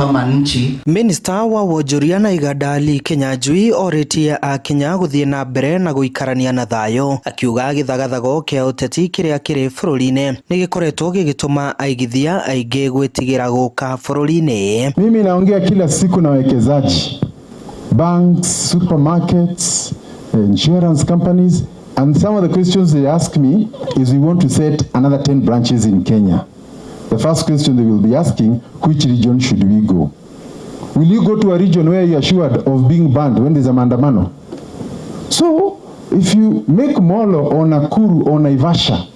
Kama nchi. Minista wa wonjoria na iganda Lee Kinyanjui orĩtie akenya gũthiĩ na mbere na gũikarania na thayũ, akiuga gĩthagathago kĩa ũteti kĩrĩa kĩrĩ bũrũri-inĩ nĩ gĩkoretwo gĩgĩtũma aigithia aingĩ gwĩtigĩra gũka bũrũri-inĩ. Mimi naongea kila siku na wawekezaji, banks, supermarkets, insurance companies, and some of the questions they ask me is, we want to set another 10 branches in Kenya. The first question they will be asking, which region should we go? Will you go to a region where you are assured of being banned when there's a maandamano? So, if you make Molo or Nakuru or Naivasha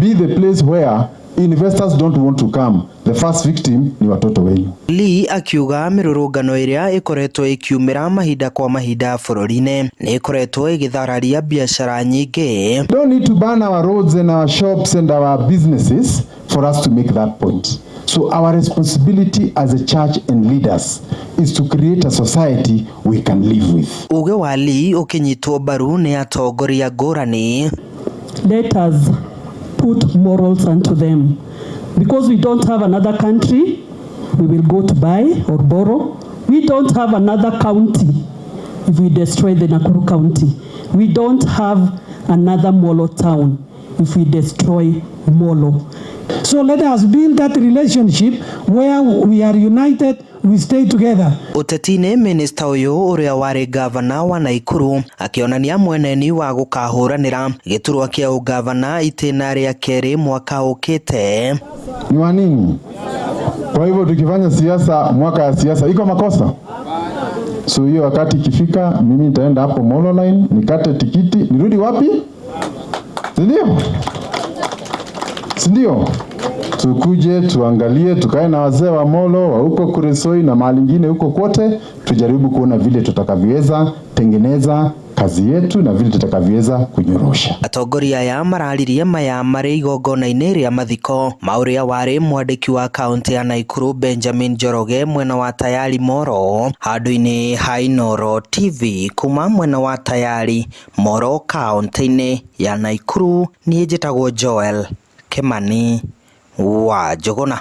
be the place where investors don't want to come, the first victim ni watoto wenyu. Lee akiuga mĩrũrũngano ĩrĩa ĩkoretwo ĩkiumĩra mahinda kwa mahinda bũrũri-inĩ nĩ ĩkoretwo ĩgĩthararia biacara nyingĩ. Don't need to ban our roads and our shops and our businesses for us to make that point. So our responsibility as a church and leaders is to create a society we can live with. Uge wa Lee ũkĩnyitwo mbaru nĩ atongoria ngũrani. Let us put morals unto them. Because we don't have another country, we will go to buy or borrow. We don't have another county if we destroy the Nakuru County. We don't have another Molo town if we destroy Molo. So let us build that relationship where we are united, we stay together. Ũteti-inĩ, minista ũyũ ũrĩa warĩ ngavana wa Naikuru akĩonania mweneni wa gũkahũranĩra gĩturwa kĩa ũngavana itĩna rĩa kerĩ mwaka ũkĩte. Ni wa nini? Kwa hivyo tukifanya siasa mwaka ya siasa iko makosa? So hiyo wakati ikifika, mimi nitaenda hapo Molo Line nikate tikiti, nirudi wapi? Si ndio? Si ndio? Tukuje tuangalie, tukae na wazee wa Molo wa huko Kuresoi na mahali ingine huko kwote, tujaribu kuona vile tutakavyoweza tengeneza kazi yetu na vile tutakavyoweza kunyorosha. Atongoria aya mararirie maya marĩ igongona-inĩ rĩa mathiko ma ũrĩa warĩ mwandĩki wa kaũntĩ ya Naikuru Benjamin Njoroge mwena wa Tayari Moro handũ-inĩ ha Inooro TV kuma mwena wa Tayari Moro kaũntĩ-inĩ ya Naikuru. Niĩ njĩtagwo Joel Kimani wa Njũgũna.